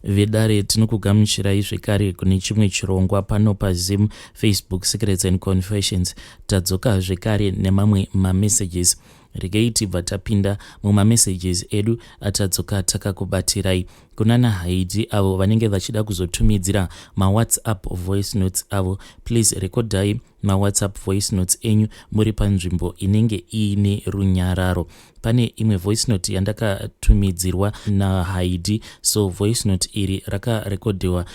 Vedare, tinokugamuchirai zvekare kune chimwe chirongwa pano paZim Facebook Secrets and Confessions. Tadzoka zvekare nemamwe mamessages. Regei tibva tapinda mumamessages edu atadzoka takakubatirai. Kunana Haidi avo vanenge vachida kuzotumidzira maWhatsApp voice notes avo, please rekodai maWhatsApp voice notes enyu muri panzvimbo inenge iine runyararo. Pane imwe voice note yandakatumidzirwa naHaidi, so voice note iri rakarekodhiwa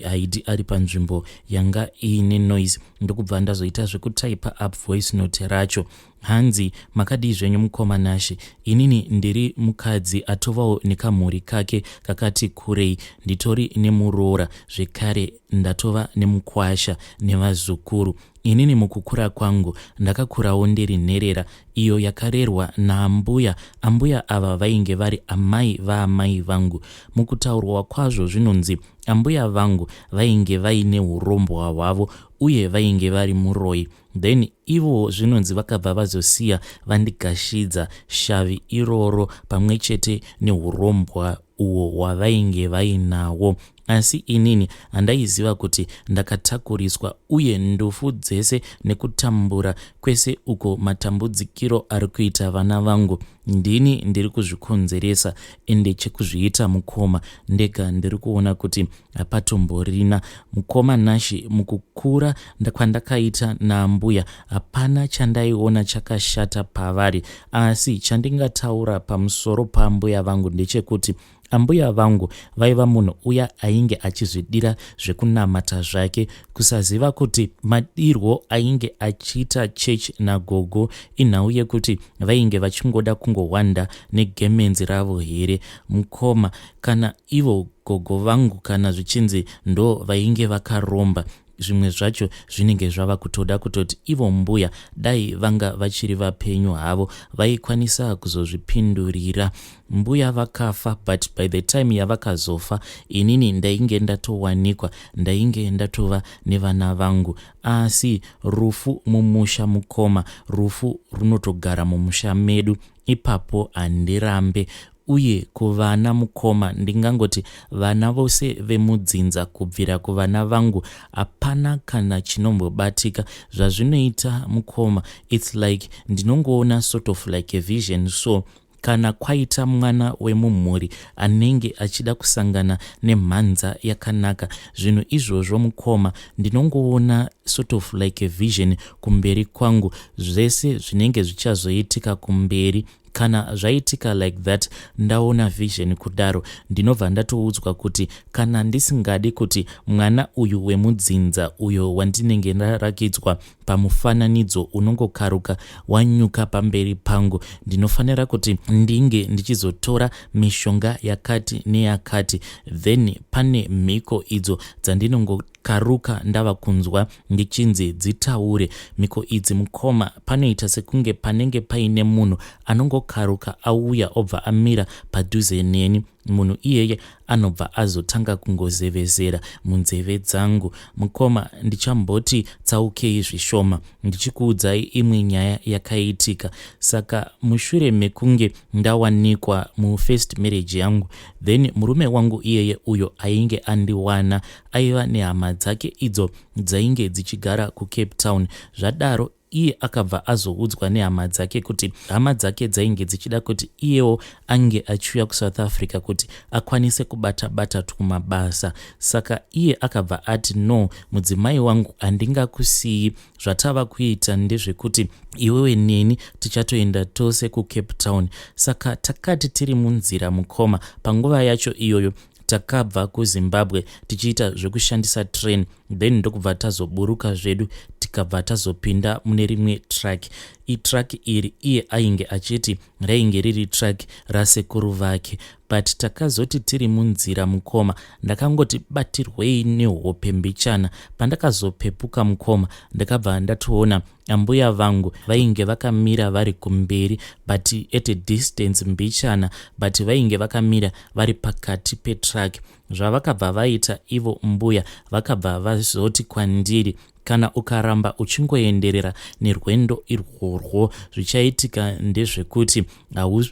Haidi ari panzvimbo yanga iine noise, ndokubva ndazoita zvekutaipa up voice note racho. Hanzi, "Makadii zvenyu mukoma Nashe? Inini ndiri mukadzi atovawo nekamhuri kake kakati kurei. Nditori nemuroora zvekare, ndatova nemukwasha nevazukuru. Inini mukukura kwangu ndakakurawo ndiri nherera iyo yakarerwa naambuya. Ambuya ava vainge vari amai vaamai vangu. Mukutaurwa kwazvo zvinonzi ambuya vangu vainge vaine urombwa hwavo uye vainge vari muroi. Then ivo zvinonzi vakabva vazosiya vandigashidza shavi iroro pamwe chete neurombwa uhwo hwavainge vainawo. Asi inini handaiziva kuti ndakatakuriswa, uye ndufu dzese nekutambura kwese uko, matambudzikiro ari kuita vana vangu, ndini ndiri kuzvikonzeresa. Ende chekuzviita, mukoma, ndega ndiri kuona kuti hapatomborina. Mukoma Nashi, mukukura kwandakaita naambuya hapana chandaiona chakashata pavari. Asi chandingataura pamusoro paambuya vangu ndechekuti ambuya vangu vaiva munhu uya ainge achizvidira zvekunamata zvake. Kusaziva kuti madirwo ainge achiita chechi nagogo inhau yekuti vainge vachingoda kungohwanda negemenzi ravo here, mukoma? Kana ivo gogo vangu, kana zvichinzi ndo vainge vakaromba, zvimwe zvacho zvinenge zvava kutoda kutoti ivo mbuya dai vanga vachiri vapenyu havo, vaikwanisa kuzozvipindurira. Mbuya vakafa, but by the time yavakazofa inini ndainge ndatowanikwa, ndainge ndatova nevana vangu. Asi rufu mumusha, mukoma, rufu runotogara mumusha medu ipapo, handirambe. Uye kuvana, mukoma, ndingangoti vana vose vemudzinza kubvira kuvana vangu hapana kana chinombobatika. Zvazvinoita, mukoma, it's like ndinongoona sort of like a vision. So kana kwaita mwana wemumhuri anenge achida kusangana nemhanza yakanaka, zvinhu izvozvo, mukoma, ndinongoona sort of like a vision kumberi kwangu, zvese zvinenge zvichazoitika kumberi. Kana zvaitika like that, ndaona vision kudaro, ndinobva ndatoudzwa kuti kana ndisingadi kuti mwana uyu wemudzinza uyo wandinenge ndarakidzwa pamufananidzo unongokaruka wanyuka pamberi pangu, ndinofanira kuti ndinge ndichizotora mishonga yakati neyakati. Then pane mhiko idzo dzandinongokaruka ndava kunzwa ndichinzi dzitaure. Mhiko idzi, mukoma, panoita sekunge panenge paine munhu anongokaruka auya, obva amira padhuze neni. Munhu iyeye anobva azotanga kungozevezera munzeve dzangu. Mukoma, ndichamboti tsaukei zvishoma ndichikuudzai imwe nyaya yakaitika. Saka mushure mekunge ndawanikwa mufirst marriage yangu, then murume wangu iyeye uyo ainge andiwana aiva nehama dzake idzo dzainge dzichigara kuCape Town. Zvadaro iye akabva azoudzwa nehama dzake kuti hama dzake dzainge dzichida kuti iyewo ange achiuya kuSouth Africa kuti akwanise kubata bata twumabasa. Saka iye akabva ati, 'No, mudzimai wangu, handingakusiyi. Zvatava kuita ndezvekuti iwewe neni tichatoenda tose kuCape Town.' Saka takati tiri munzira, mukoma, panguva yacho iyoyo takabva kuZimbabwe tichiita zvekushandisa train, then ndokubva tazoburuka zvedu, tikabva tazopinda mune rimwe truck. Itruck iri iye ainge achiti rainge riri truck rasekuru vake. But takazoti tiri munzira, mukoma, ndakangoti batirwei nehope mbichana. Pandakazopepuka, mukoma, ndakabva ndatoona ambuya vangu vainge vakamira vari kumberi, but at a distance mbichana, but vainge vakamira vari pakati petruck. Zvavakabva vaita ivo mbuya, vakabva vazoti kwandiri, 'Kana ukaramba uchingoenderera nerwendo irworwo irworwo zvichaitika ndezvekuti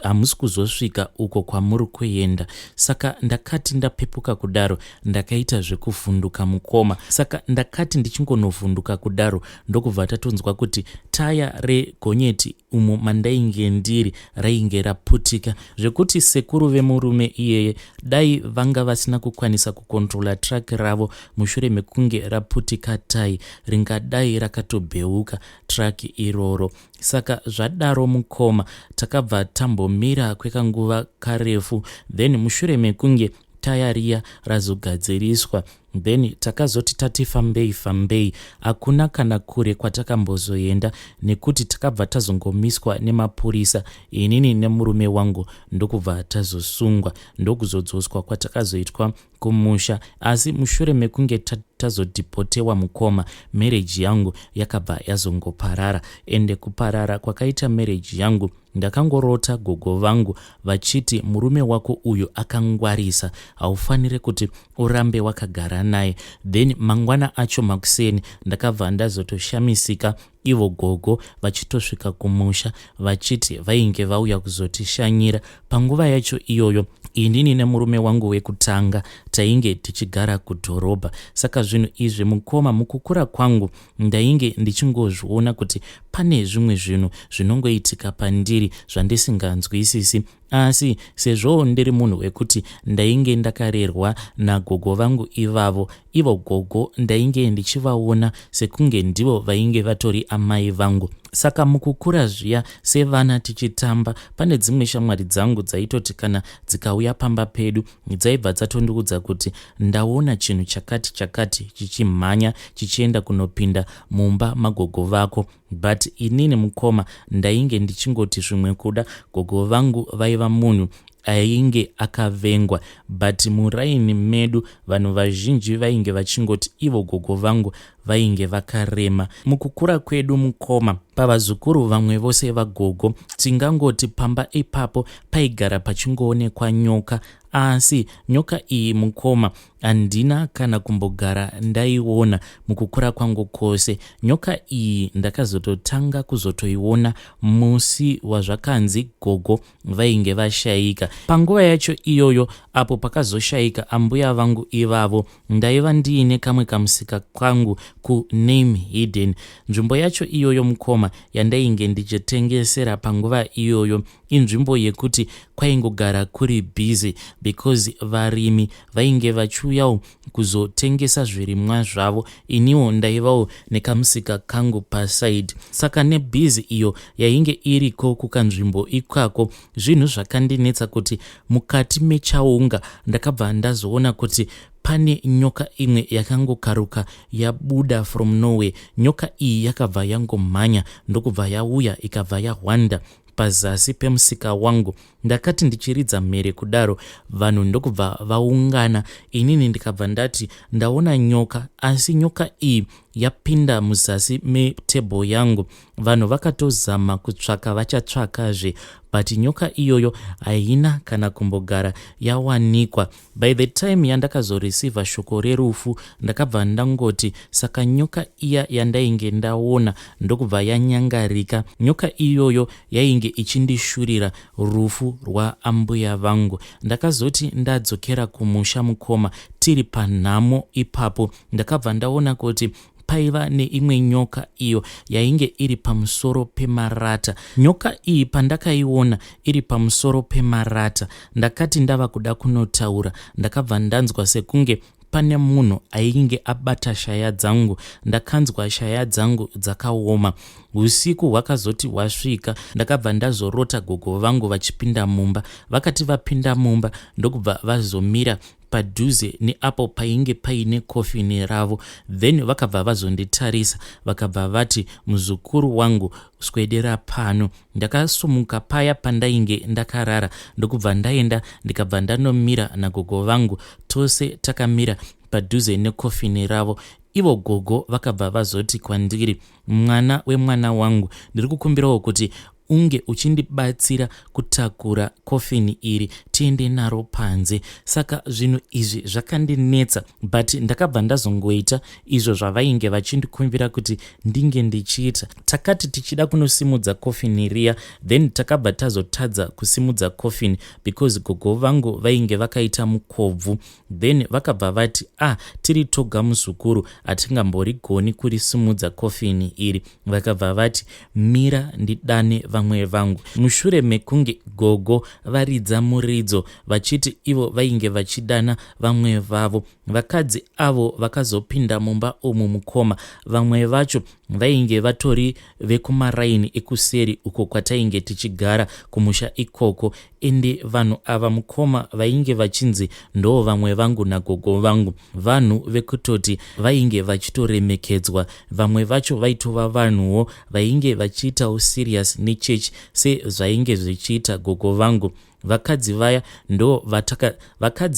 hamusi kuzosvika uko kwamuri kuenda. Saka ndakati ndapepuka kudaro ndakaita zvekuvhunduka mukoma. Saka ndakati ndichingonovhunduka kudaro ndokubva tatonzwa kuti taya regonyeti umo mandainge ndiri rainge raputika zvekuti sekuru vemurume iyeye dai vanga vasina kukwanisa kukontrola truck ravo mushure mekunge raputika tai ringadai rakatobheuka truck iroro. Saka zvadaro mukoma takabva tambomira kwekanguva karefu then mushure mekunge taya riya razogadziriswa then takazoti tati fambei fambei hakuna kana kure kwatakambozoenda nekuti takabva tazongomiswa nemapurisa inini nemurume wangu ndokubva tazosungwa ndokuzodzoswa kwatakazoitwa kumusha asi mushure mekunge tazodhipotewa mukoma marriage yangu yakabva yazongoparara ende kuparara kwakaita marriage yangu ndakangorota gogo vangu vachiti murume wako uyu akangwarisa haufanire kuti urambe wakagara naye. Then mangwana acho makuseni ndakabva ndazotoshamisika ivo gogo vachitosvika kumusha vachiti vainge vauya kuzotishanyira. Panguva yacho iyoyo inini nemurume wangu wekutanga tainge tichigara kudhorobha. Saka zvinhu izvi mukoma mukukura kwangu ndainge ndichingozviona kuti pane zvimwe zvinhu zvinongoitika pandiri zvandisinganzwisisi asi sezvowo ndiri munhu wekuti ndainge ndakarerwa nagogo vangu ivavo ivo gogo ndainge ndichivaona sekunge ndivo vainge vatori amai vangu saka mukukura zviya sevana tichitamba pane dzimwe shamwari dzangu dzaitoti kana dzikauya pamba pedu dzaibva dzatondiudza kuti ndaona chinhu chakati chakati chichimhanya chichienda kunopinda mumba magogo vako but inini mukoma ndainge ndichingoti zvimwe kuda gogo vangu vaiva munhu ainge akavengwa but muraini medu vanhu vazhinji vainge vachingoti ivo gogo vangu vainge vakarema. Mukukura kwedu mukoma pavazukuru vamwe vose vagogo tingangoti pamba ipapo paigara pachingoonekwa nyoka asi nyoka iyi mukoma handina kana kumbogara ndaiona mukukura kwangu kwose. Nyoka iyi ndakazototanga kuzotoiona musi wazvakanzi gogo vainge vashaika. Panguva yacho iyoyo apo pakazoshaika ambuya vangu ivavo ndaiva ndiine kamwe kamusika kangu kuname hidden. Nzvimbo yacho iyoyo mukoma yandainge ndichitengesera panguva iyoyo inzvimbo yekuti kwaingogara kuri busy because varimi vainge vachiuyawo kuzotengesa zvirimwa zvavo iniwo ndaivawo nekamusika kangu paside saka nebhizi iyo yainge iriko kukanzvimbo ikako zvinhu zvakandinetsa kuti mukati mechaunga ndakabva ndazoona kuti pane nyoka imwe yakangokaruka yabuda from nowhere nyoka iyi yakabva yangomhanya ndokubva yauya ikabva yahwanda pazasi pemusika wangu Ndakati ndichiridza mhere kudaro vanhu ndokubva vaungana inini ndikabva ndati ndaona nyoka asi nyoka iyi yapinda muzasi metable yangu. Vanhu vakatozama kutsvaka vachatsvakazve but nyoka iyoyo haina kana kumbogara yawanikwa. By the time yandakazoreceiver shoko rerufu ndakabva ndangoti saka nyoka iya yandainge ndaona ndokubva yanyangarika. Nyoka iyoyo yainge ichindishurira rufu rwaambuya vangu. Ndakazoti ndadzokera kumusha mukoma tiri panhamo ipapo ndakabva ndaona kuti paiva neimwe nyoka iyo yainge iri pamusoro pemarata. Nyoka iyi pandakaiona iri pamusoro pemarata ndakati ndava kuda kunotaura ndakabva ndanzwa sekunge pane munhu ainge abata shaya dzangu. Ndakanzwa shaya dzangu dzakaoma. Usiku hwakazoti hwasvika ndakabva ndazorota gogo vangu vachipinda mumba. Vakati vapinda mumba ndokubva vazomira padhuze neapo painge paine kofini ravo then vakabva vazonditarisa vakabva vati muzukuru wangu swedera pano. Ndakasumuka paya pandainge ndakarara ndokubva ndaenda ndikabva ndanomira nagogo vangu tose takamira padhuze nekofini ravo. Ivo gogo vakabva vazoti kwandiri mwana wemwana wangu ndiri kukumbirawo kuti unge uchindibatsira kutakura kofini iri. tiende naro panze. Saka zvinhu izvi zvakandinetsa, but ndakabva ndazongoita izvo zvavainge vachindikumbira kuti ndinge ndichiita. Takati tichida kunosimudza kofini riya, then takabva tazotadza kusimudza kofini because gogo vangu vainge vakaita mukobvu. Then vakabva vati, "Ah, tiri toga muzukuru, hatingamborigoni kurisimudza kofini iri." Vakabva vati, "Mira ndidane vamwe vangu." Mushure mekunge gogo varidza muridzo vachiti ivo vainge vachidana vamwe vavo, vakadzi avo vakazopinda mumba umu mukoma, vamwe vacho vainge vatori vekumaraini ekuseri uko kwatainge tichigara kumusha ikoko. Ende vanhu ava mukoma vainge vachinzi ndo vamwe vangu nagogo vangu, vanhu vekutoti vainge vachitoremekedzwa. Vamwe vacho vaitova vanhuwo vainge vachiitawo serious nechechi sezvainge zvichiita gogo vangu. Vakadzi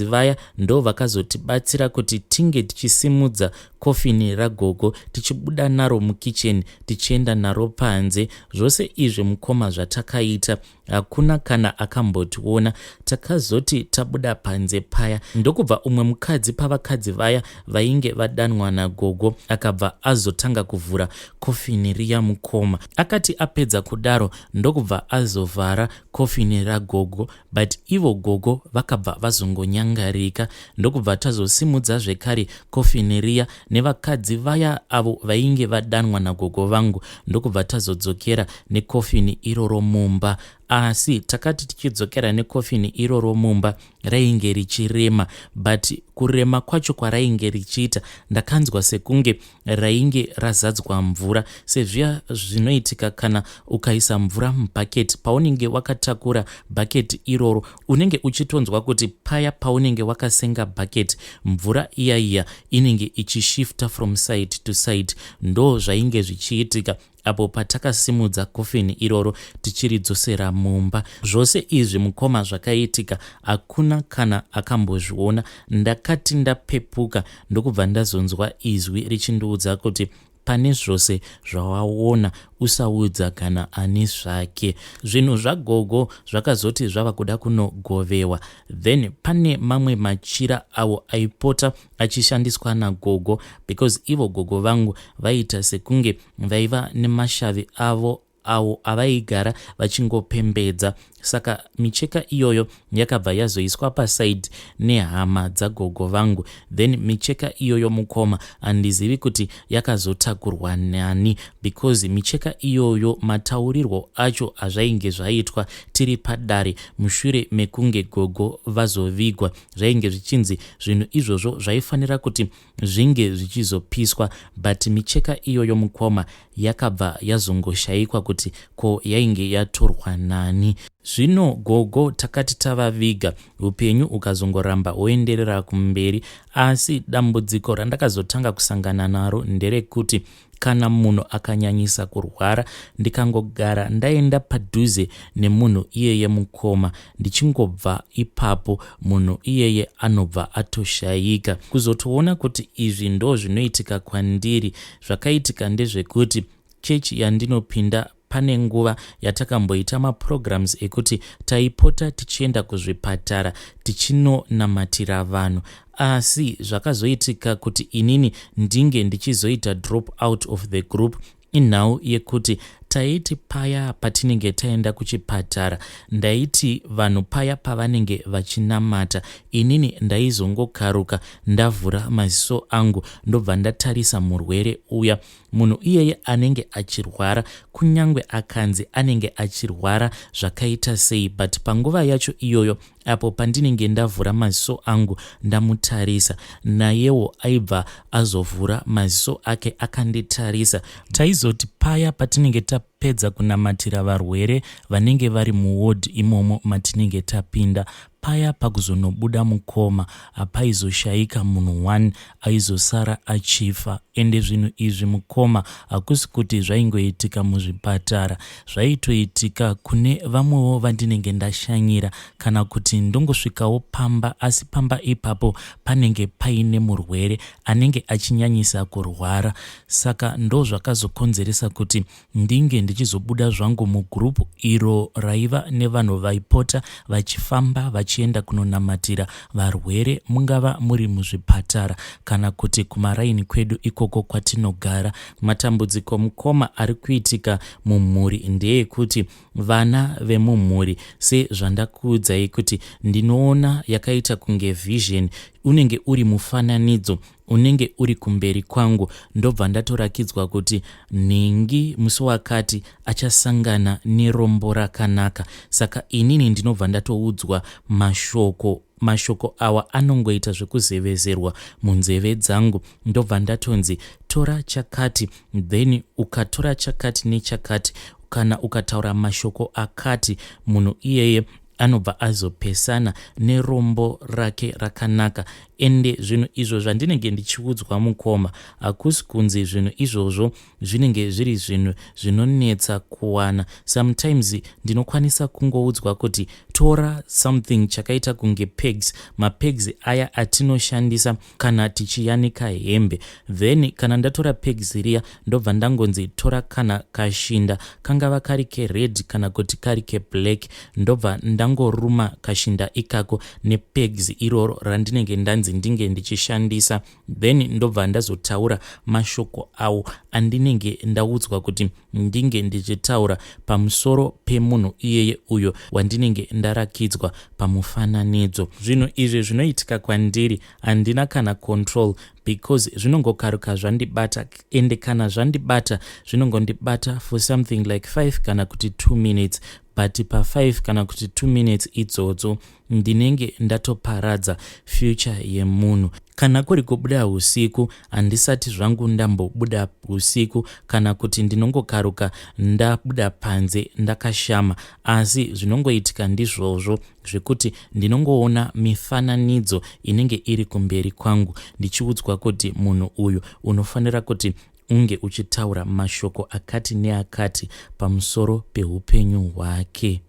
vaya ndo vakazotibatsira kuti tinge tichisimudza kofini ragogo, tichibuda naro mukicheni, tichienda naro panze. Zvose izvi mukoma zvatakaita, hakuna kana akambotiona. Takazoti tabuda panze paya, ndokubva umwe mukadzi pavakadzi vaya vainge vadanwa nagogo akabva azotanga kuvhura kofini riya mukoma. Akati apedza kudaro, ndokubva azovhara kofini ragogo, but ivo gogo vakabva vazongonyangarika. Ndokubva tazosimudza zvekare kofini riya nevakadzi vaya avo vainge vadanwa nagogo vangu, ndokubva tazodzokera nekofini iroro mumba. Asi takati tichidzokera nekofini iroro mumba, rainge richirema, but kurema kwacho kwarainge richiita, ndakanzwa sekunge rainge razadzwa mvura, sezviya zvinoitika kana ukaisa mvura mubhaketi. Paunenge wakatakura bhaketi iroro, unenge uchitonzwa kuti paya paunenge wakasenga bhaketi, mvura iya iya inenge ichishifta from side to side. Ndo zvainge zvichiitika apo patakasimudza kofini iroro tichiridzosera mumba. Zvose izvi mukoma zvakaitika, hakuna kana akambozviona. Ndakati ndapepuka, ndokubva ndazonzwa izwi richindiudza kuti, "Pane zvose zvawaona, usaudza kana ani zvake." Zvinhu zvagogo zvakazoti zvava kuda kunogovewa, then pane mamwe machira awo aipota achishandiswa nagogo, because ivo gogo vangu vaiita sekunge vaiva nemashavi avo avo avaigara vachingopembedza. Saka micheka iyoyo yakabva yazoiswa paside nehama dzagogo vangu. Then micheka iyoyo mukoma, handizivi kuti yakazotakurwa nani, because micheka iyoyo, mataurirwo acho azvainge zvaitwa tiri padare mushure mekunge gogo vazovigwa, zvainge zvichinzi zvinhu izvozvo zvaifanira kuti zvinge zvichizopiswa, but micheka iyoyo mukoma yakabva yazongoshayikwa kuti ko yainge yatorwa nani. Zvino gogo takati tavaviga, upenyu ukazongoramba woenderera kumberi. Asi dambudziko randakazotanga kusangana naro nderekuti kana munhu akanyanyisa kurwara, ndikangogara ndaenda padhuze nemunhu iyeye mukoma, ndichingobva ipapo munhu iyeye anobva atoshayika. Kuzotoona kuti izvi ndo zvinoitika kwandiri, zvakaitika ndezvekuti chechi yandinopinda, pane nguva yatakamboita maprograms ekuti taipota tichienda kuzvipatara tichinonamatira vanhu. Asi zvakazoitika kuti inini ndinge ndichizoita drop out of the group inhau yekuti taiti paya patinenge taenda kuchipatara, ndaiti vanhu paya pavanenge vachinamata, inini ndaizongokaruka ndavhura maziso angu, ndobva ndatarisa murwere uya. Munhu iyeye anenge achirwara, kunyange akanzi anenge achirwara zvakaita sei, but panguva yacho iyoyo apo pandinenge ndavhura maziso angu ndamutarisa, nayewo aibva azovhura maziso ake akanditarisa. Taizoti paya patinenge tapedza kunamatira varwere vanenge vari muwodhi imomo matinenge tapinda, paya pakuzonobuda mukoma, hapaizoshayika munhu 1 aizosara achifa. Ende zvinhu izvi mukoma hakusi kuti zvaingoitika muzvipatara, zvaitoitika kune vamwewo vandinenge ndashanyira kana kuti ndongosvikawo pamba asi pamba ipapo panenge paine murwere anenge achinyanyisa kurwara. Saka ndozvakazokonzeresa kuti ndinge ndichizobuda zvangu mugroup iro raiva nevanhu vaipota vachifamba vachienda kunonamatira varwere mungava muri muzvipatara kana kuti kumaraini kwedu ikoko kwatinogara. Matambudziko mukoma ari kuitika mumhuri ndeekuti vana vemumhuri sezvandakuudzai kuti ndinoona yakaita kunge vision unenge uri mufananidzo unenge uri kumberi kwangu ndobva ndatorakidzwa kuti nhingi musi wakati achasangana nerombo rakanaka saka inini ndinobva ndatoudzwa mashoko mashoko awa anongoita zvekuzevezerwa munzeve dzangu ndobva ndatonzi tora chakati then ukatora chakati nechakati kana ukataura mashoko akati munhu iyeye anobva azopesana nerombo rake rakanaka ende zvinhu izvo zvandinenge ndichiudzwa mukoma hakusi kunzi zvinhu izvozvo zvinenge zviri zvinhu zvinonetsa kuwana sometimes ndinokwanisa kungoudzwa kuti tora something chakaita kunge pegs mapegs aya atinoshandisa kana tichiyanika hembe then kana ndatora pegs riya ndobva ndangonzi tora kana kashinda kangava kari kered kana kuti kari keblack ndobva ndangoruma kashinda ikako nepegs iroro randinenge ndanzi ndinge ndichishandisa then ndobva ndazotaura mashoko awo andinenge ndaudzwa kuti ndinge ndichitaura pamusoro pemunhu iyeye uyo wandinenge ndarakidzwa pamufananidzo. Zvinhu izvi zvinoitika kwandiri handina kana control because zvinongokaruka zvandibata ende kana zvandibata zvinongondibata for something like 5 kana kuti 2 minutes but pa5 kana kuti 2 minutes idzodzo ndinenge ndatoparadza future yemunhu. Kana kuri kubuda husiku handisati zvangu ndambobuda husiku kana kuti ndinongokaruka ndabuda panze ndakashama asi zvinongoitika ndizvozvo zvekuti ndinongoona mifananidzo inenge iri kumberi kwangu ndichiudzwa kuti munhu uyu unofanira kuti unge uchitaura mashoko akati neakati pamusoro peupenyu hwake.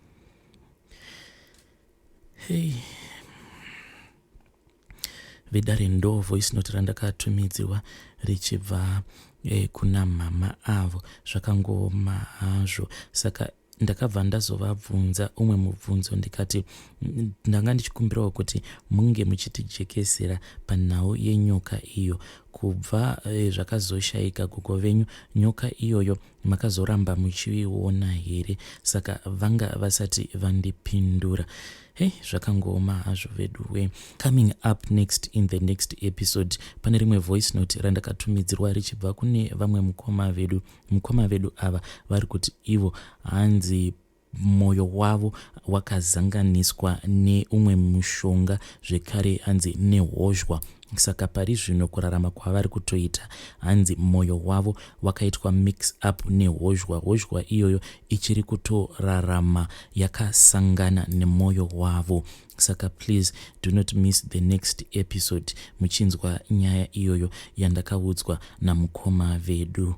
Hey. Vedare ndo voice note randakatumidzirwa richibva eh, kuna mama avo zvakangooma hazvo saka ndakabva ndazovabvunza umwe mubvunzo ndikati ndanga ndichikumbirawo kuti munge muchitijekesera panhau yenyoka iyo kubva eh, zvakazoshaika gogo venyu nyoka iyoyo Makazoramba muchiiona here? Saka vanga vasati vandipindura. Hey, zvakangooma hazvo veduwe. Coming up next in the next episode, pane rimwe voice note randakatumidzirwa richibva kune vamwe mukoma vedu. Mukoma vedu ava vari kuti ivo hanzi Moyo wavo wakazanganiswa neumwe mushonga zvekare hanzi nehozhwa saka pari zvino kurarama kwavari kutoita hanzi moyo wavo wakaitwa mix up nehozhwa hozhwa iyoyo ichiri kutorarama yakasangana nemoyo wavo saka please do not miss the next episode muchinzwa nyaya iyoyo yandakaudzwa namukoma vedu.